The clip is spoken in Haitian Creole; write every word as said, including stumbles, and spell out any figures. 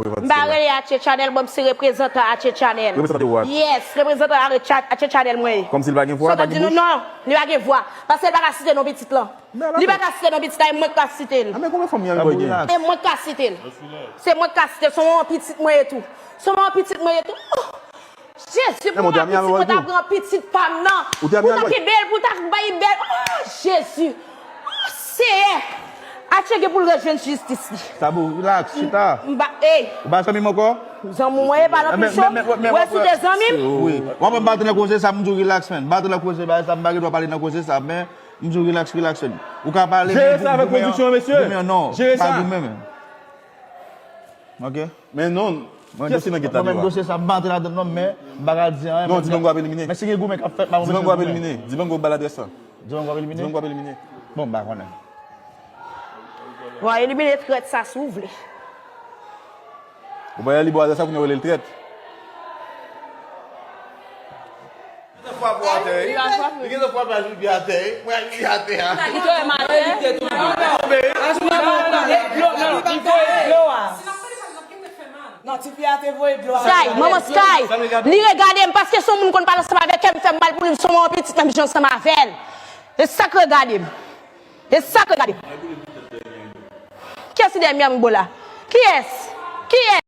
M pa rele Atche Channel, bon, m se reprezantan Atche Channel. Reprezante w, Atche. Yes, reprezantan Atche Channel mwen ye. Kòmsi l pa gen vwa, l pa gen bouch? Non, li pa gen vwa. Paske l pa ka site non pitit lan. Li pa ka site non pitit la, e mwen k ka site l. Ah, men konbyen fanm li anvi bay gen? E mwen k ka site l. Se mwen k ka site l, se yon pitit mwen ye tou. Se yon pitit mwen ye tou. Oh! Jezi, pou mwen pitit mwen ta pran pitit pa m nan. Pou ta kenbe l, pou ta bay bèl. Oh, Jezi. Oh, Seyè. Atche gen pou l rejwenn jistis li. Tabou, relax, chita. M ba, ey. Ou pa zanmi m ankò? Zanmi w ye, pa nan pichon. Wè si te zanmi m. Wi. W ap bat nan koze sa, m di w relax, man. Bat nan koze, bagay sa, m pa gen dwa pale nan koze sa, men m di w relax, relax, man. Ou ka pale, men goumen, goumen, non. Jere sa avèk konviksyon, mesye. Jere sa. Pa goumen, man. Ok? Men non, kiyès ki nan get la deja? Mwen menm dosye sa, m pa antre ladann non, men m pa ka di anyen. Non, Dibango ap elimine. Men si gen goumen k ap fèt, m ap Dibango ap elimine. Dibango ba l adrès la. Dibango ap elimine? Dibango ap elimine. Bon, m pa konnen. W a elimine trèt sa si w vle. Ou ba li bon adrès la, kounye a w rele l trèt. Li gen tan fwa pou atè, wi. Li gen tan fwa pou ajoute atè, wi. Mwen ajoute atè a. Li tonbe m atè. Li tonbe. Li voye dlo a. Non, ti fi a te voye dlo a. Sky, manman Sky, li regade m paske se yon moun konn pale ansanm avèk, kè m fè m mal pou li, m se yon pitit menm jan ansanm avè l. E sa k regade m. E sa k regade m. Kiyès ki dèyè m, Bola? Kiyès? Kiyès?